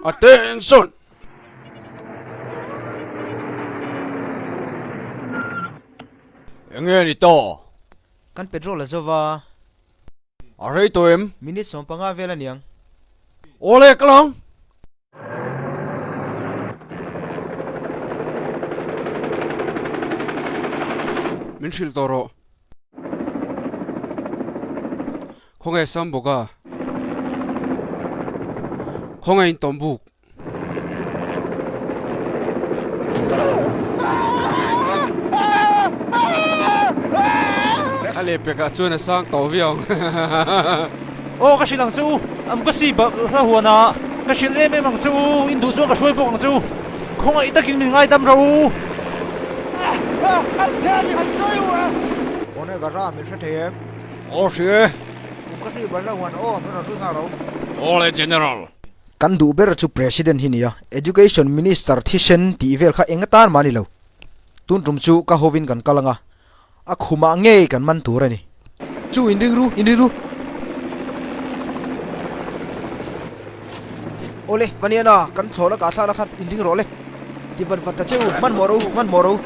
Attention! Enge ni ta? Kan petrol a zo va. A rei tawh em? Minute 15 vel a niang. Awle ka lang! Min hrilh tawh rawh. Khawnge Sam bawk a? Khawnge in tawm buk? A lehpekah chuan a sang tawh viau ang. Aw ka hrilh ang che u, am ka si bak hla huan a, ka hrilh em em ang che u, in duh chuan ka hruai bawk ang che u, khawngaih takin min ngaidam rawh u. Kawne gara min hre thei em? Aw hria e. Um ka hri bak hla huan aw min rawn hruai nghal rawh u. Aw le General. Kan duh ber chu President hi nia, Education Minister thisen tih vel kha eng atan mah a ni lo. Tun tum chu ka hovin kan kal anga, a khumah ngei kan man tur a ni. Chu inring ru, inring ru. Awle, Vaniana, kan thlawhna kah thlakna khan inring rawh le. Ti vat vat ta cheu, hmanhmawh ro, hmanhmawh ro.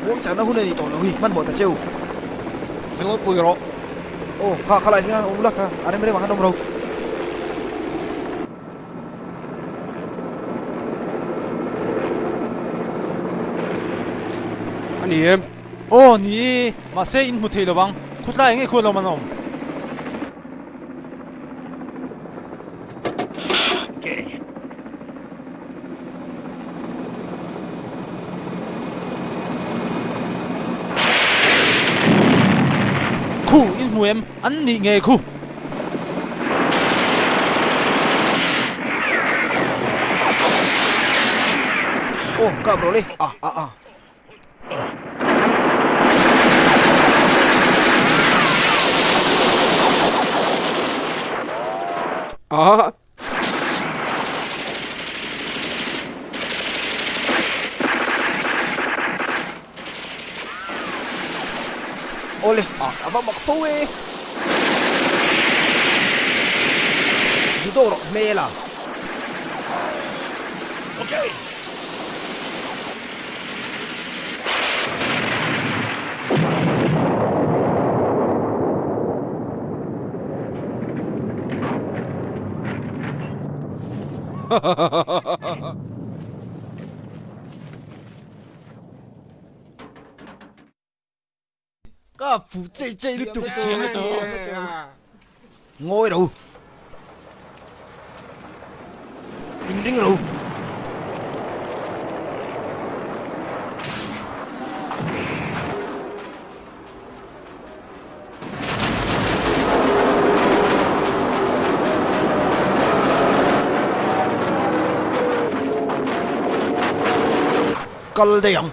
Muangchangna hun a nih tawh lo hi, hmanhmawh ta cheu. Hming pui rawh. Aw, kha khalai hian awm la kha, a rem rem ah khan awm ro. A ni em? Aw, ni e, mahse in hmu thei lo ang, khutlai nge khual awm an awm? Khu in hmu em? An nih ngei khu. Aw, kap rawh le. A, a, a. A. Awle, a va mak fo e. Duh rawh hmel a. Ka fu chei chei lutuk Ngawi ro. Inring ro. Kal daih ang.